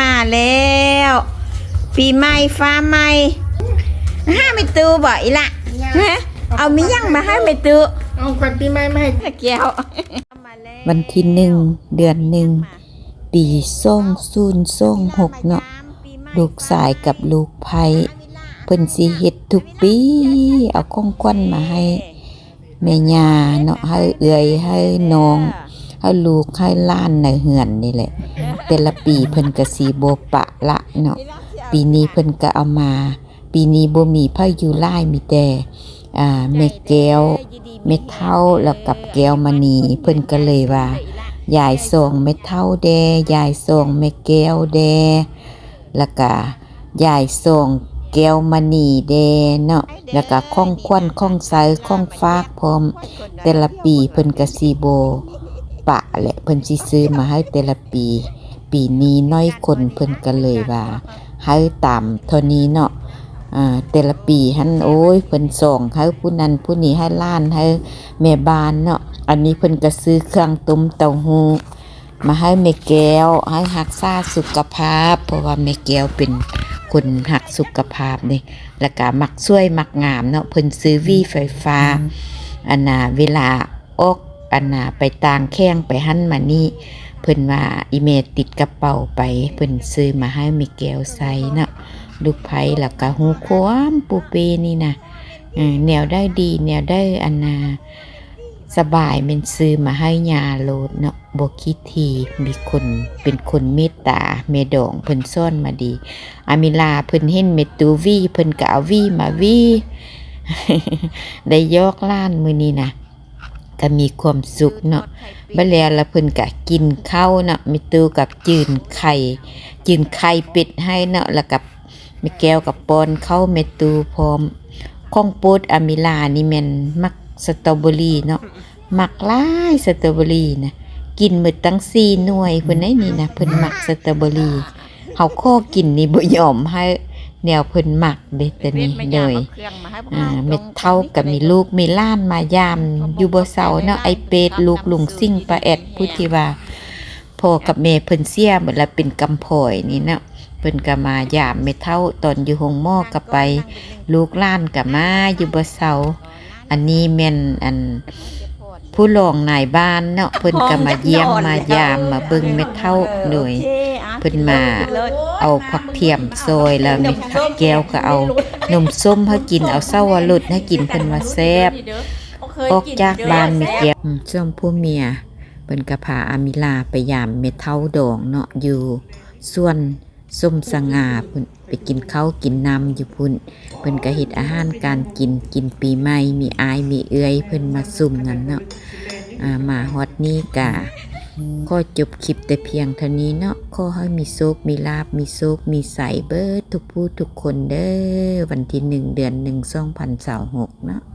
ມາແລ້ວ ປີໃໝ່ຟ້າໃໝ່ ຫາແມ່ຕູ້ບໍ່ອີ່ຫຼະ? ຮະ ເອົາມີຫຍັງມາໃຫ້ແມ່ຕູ້? ເອົາຂວັນປີໃໝ່ມາໃຫ້ແກ້ວ. ວັນທີໜຶ່ງ ເດືອນໜຶ່ງ ປີສອງພັນຊາວຫົກເນາະ ລູກຊາຍກັບລູກໃພ້ ເພິ່ນຊິເຮັດທຸກປີ ເອົາຂອງຂວັນມາໃຫ້ ແມ່ຍ່າເນາະ ໃຫ້ເອື້ອຍ ໃຫ້ນ້ອງ ໃຫ້ລູກ ໃຫ້ຫຼານໃນເຮືອນນີ້ແຫຼະ. ແຕ່ລະປີເພິ່ນກະຊິບໍ່ປະລະເນາະ ປີນີ້ເພິ່ນກະເອົາມາ ປີນີ້ບໍ່ມີໃຜຢູ່ຫຼາຍ ມີແຕ່ ອ່າ ແມ່ແກ້ວ ແມ່ເຖົ້າ ແລ້ວກັບແກ້ວມະນີ ເພິ່ນກະເລີຍວ່າ ຍາຍສອງແມ່ເຖົ້າແດ່ ຍາຍສອງແມ່ແກ້ວແດ່ ແລ້ວກະ ຍາຍສອງແກ້ວມະນີແດ່ເນາະ ແລ້ວກະຂອງຂວັນຂອງໃຊ້ຂອງຝາກພ້ອມ ແຕ່ລະປີເພິ່ນກະຊິບໍ່ປະແຫຼະ ເພິ່ນຊິຊື້ມາໃຫ້ແຕ່ລະປີ ປີນີ້ນ້ອຍຄົນ ເພິ່ນກະເລີຍວ່າໃຫ້ຕາມເທົ່ານີ້ເນາະ. ອ່າ ແຕ່ລະປີຫັ້ນ ໂອ້ຍ ເພິ່ນສອງໃຫ້ຜູ້ນັ້ນຜູ້ນີ້ ໃຫ້ຫຼານ ໃຫ້ແມ່ບ້ານເນາະ ອັນນີ້ເພິ່ນກະຊື້ເຄື່ອງຕົ້ມເຕົ້າຫູ້ ມາໃຫ້ແມ່ແກ້ວ ໃຫ້ຮັກສາສຸຂະພາບ ເພາະວ່າແມ່ແກ້ວເປັນຄົນຮັກສຸຂະພາບເດ້ ແລ້ວກະມັກສວຍມັກງາມເນາະ ເພິ່ນຊື້ຫວີໄຟຟ້າ ອັນນ່າ ເວລາອອກ ອັນນ່າ ໄປຕ່າງແຂວງ ໄປຫັ້ນມານີ້ ເພິ່ນວ່າອີ່ແມ່ຕິດກະເປົາໄປ ເພິ່ນຊື້ມາໃຫ້ແມ່ແກ້ວໃສ່ເນາະ ລູກໃພ້ ແລ້ວກະຮູ້ຄວາມປູເປ້ນີ້ນະ ເອີ ແນວໃດດີ ແນວໃດ ອັນນ່າ ສະບາຍ ແມ່ນຊື້ມາໃຫ້ຍ່າໂລດເນາະ ບໍ່ຂີ້ຖີ່ ມີຄົນ ເປັນຄົນເມດຕາ ແມ່ດອງເພິ່ນສອນມາດີ. ອາມິລາເພິ່ນເຫັນແມ່ຕູ້ຫວີ ເພິ່ນກະເອົາຫວີມາຫວີ ໄດ້ຢອກຫຼານມື້ນີ້ນະ ກະມີຄວາມສຸກເນາະ. ບາດແລ້ວລະເພິ່ນກະກິນເຂົ້າເນາະ ແມ່ຕູ້ກັບຈືນໄຂ່ ຈືນໄຂ່ເປັດໃຫ້ເນາະ ແລ້ວກະ ແມ່ແກ້ວກະປ້ອນເຂົ້າແມ່ຕູ້ພ້ອມ. ຂອງໂປດອາມິລານີ້ແມ່ນໝາກສະຕໍເບີຣີເນາະ ໝາກຫຼາຍສະຕໍເບີຣີນະ ກິນໝົດຕັ້ງສີ່ໜ່ວຍພຸ້ນໃດ໋ນີ້ນະ ເພິ່ນໝາກສະຕໍເບີຣີ ເຮົາຂໍກິນນີ້ບໍ່ຍອມໃຫ້ ແນວເພິ່ນໝາກເດ້ ແຕ່ນີ້ ໂດຍ ອ່າ ແມ່ເຖົ້າກະມີລູກມີຫຼານມາຢາມຢູ່ບໍ່ເຊົາເນາະ ອ້າຍເປດ ລູກລຸງສິງ ປ້າແອດ ຜູ້ທີ່ວ່າ ພໍ່ກັບແມ່ເພິ່ນເສຍໝົດລະ ເປັນກຳພ້ອຍນີ້ເນາະ ເພິ່ນກະມາຢາມແມ່ເຖົ້າ ຕອນຢູ່ໂຮງໝໍກະໄປ ລູກຫຼານກະມາຢູ່ບໍ່ເຊົາ. ອັນນີ້ແມ່ນ ອັນ ຜູ້ລອງນາຍບ້ານເນາະ ເພິ່ນກະມາຢ້ຽມມາຢາມ ມາເບິ່ງແມ່ເຖົ້າ ໂດຍ ເພິ່ນມາເອົາຜັກທຽມຊ່ອຍ ແລ້ວແມ່ແກ້ວກະເອົານົມສົ້ມໃຫ້ກິນ ເອົາເຊົາວະລົດໃຫ້ກິນ ເພິ່ນວ່າແຊບ. ອອກຈາກບ້ານແມ່ແກ້ວ ອືມ ຊ່ວງຜົວເມຍ ເພິ່ນກະພາອາມິລາໄປຢາມແມ່ເຖົ້າດອງເນາະ ຢູ່ສວນສົມສະຫງ່າພຸ້ນ ໄປກິນເຂົ້າກິນນ້ຳຢູ່ພຸ້ນ ເພິ່ນກະເຮັດອາຫານການກິນ ກິນປີໃໝ່ ມີອ້າຍມີເອື້ອຍເພິ່ນມາຊຸມນຳເນາະ. ອ່າ ມາຮອດນີ້ກະຂໍຈົບຄລິບແຕ່ພຽງເທົ່ານີ້ເນາະ ຂໍໃຫ້ມີໂຊກມີລາບ ມີໂຊກມີໄຊເບີດທຸກຜູ້ທຸກຄົນເດີ ວັນທີໜຶ່ງ ເດືອນໜຶ່ງ ສອງພັນຊາວຫົກເນາະ.